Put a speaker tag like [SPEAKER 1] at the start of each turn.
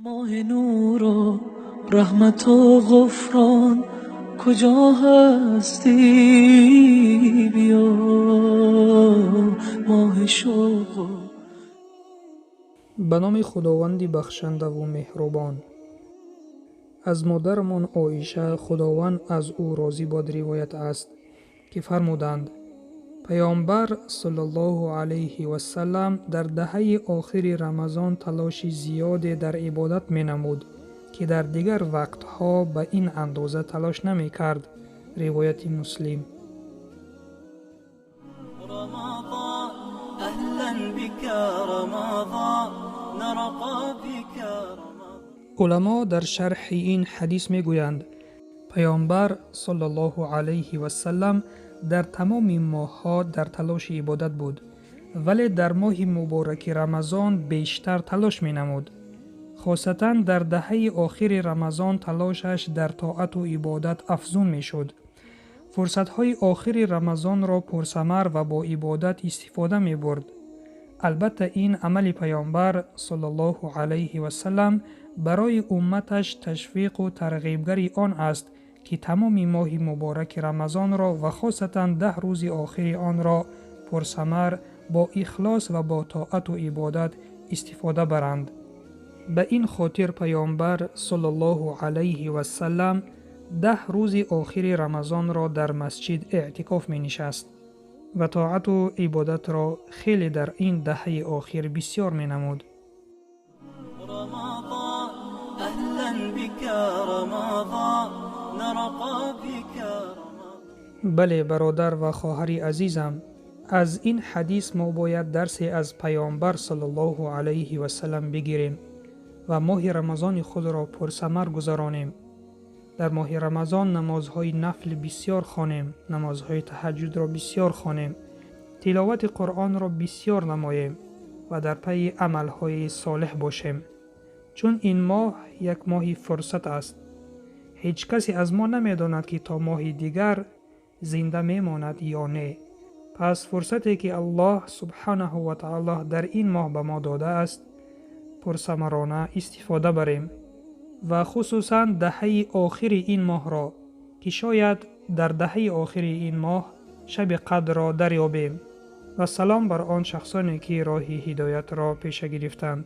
[SPEAKER 1] Моҳи нуру раҳмату ғуфрон, куҷо ҳастӣ, биё, моҳи шавқ.
[SPEAKER 2] Ба номи Худованди бахшандаву меҳрубон. Аз модарамон Оиша, Худованд аз ӯ розӣ бод, ривоят аст, ки фармуданд: Паёмбар саллаллоҳу алайҳи васаллам дар даҳаи охири Рамазон талоши зиёде дар ибодат менамуд, ки дар дигар вақтҳо ба ин андоза талош намекард. Ривояти Муслим.
[SPEAKER 1] Рамазон, аҳлан бика Рамазон, нарқа бика Рамазон.
[SPEAKER 2] Уламо дар шарҳи ин ҳадис мегӯянд: Паёмбар саллаллоҳу алайҳи васаллам дар тамоми моҳҳо дар талоши ибодат буд, вале дар моҳи мубораки Рамазон бештар талош менамуд. Хосатан дар даҳаи охири Рамазон талошаш дар тоату ибодат афзун мешуд. Фурсатҳои охири Рамазонро пурсамар ва бо ибодат истифода мебурд. Албатта, ин амали Паёмбар саллаллоҳу алайҳи васаллам барои умматаш ташвиқу тарғибгари он аст, ки тамоми моҳи мубораки Рамазонро ва хосатан 10 рӯзи охири онро пурсамар бо ихлос ва бо тоату ибодат истифода баранд. Ба ин хотир Паёмбар саллаллоҳу алайҳи васаллам 10 рӯзи охири Рамазонро дар масҷид эътикоф менишаст ва тоату ибодатро хеле дар ин даҳаи охир бисёр менамуд.
[SPEAKER 1] Рамазон, аҳлан бика Рамазон, нарқа бика Рамазон.
[SPEAKER 2] Бале, бародар ва хоҳари азизам, аз ин ҳадис мо бояд дарсе аз Паёмбар саллаллоҳу алайҳи васаллам бигирем ва моҳи Рамазони худро пурсамар гузаронем. Дар моҳи Рамазон намозҳои нафл бисёр хонем, намозҳои таҳаҷҷудро бисёр хонем, тиловати Қуръонро бисёр намоем ва дар пайи амалҳои солеҳ бошем, чун ин моҳ як моҳи фурсат аст. Ҳеҷ касе аз мо намедонад, ки то моҳи дигар зинда мемонад ё не. Пас фурсате, ки Аллоҳ субҳанаҳу ва таоло дар ин моҳ ба мо додааст, пурсамарона истифода барем ва хусусан даҳаи охири ин моҳро, ки шояд дар даҳаи охири ин моҳ шаби қадрро дарёбем. Ва салом бар он шахсоне, ки роҳи ҳидоятро пеша гирифтанд.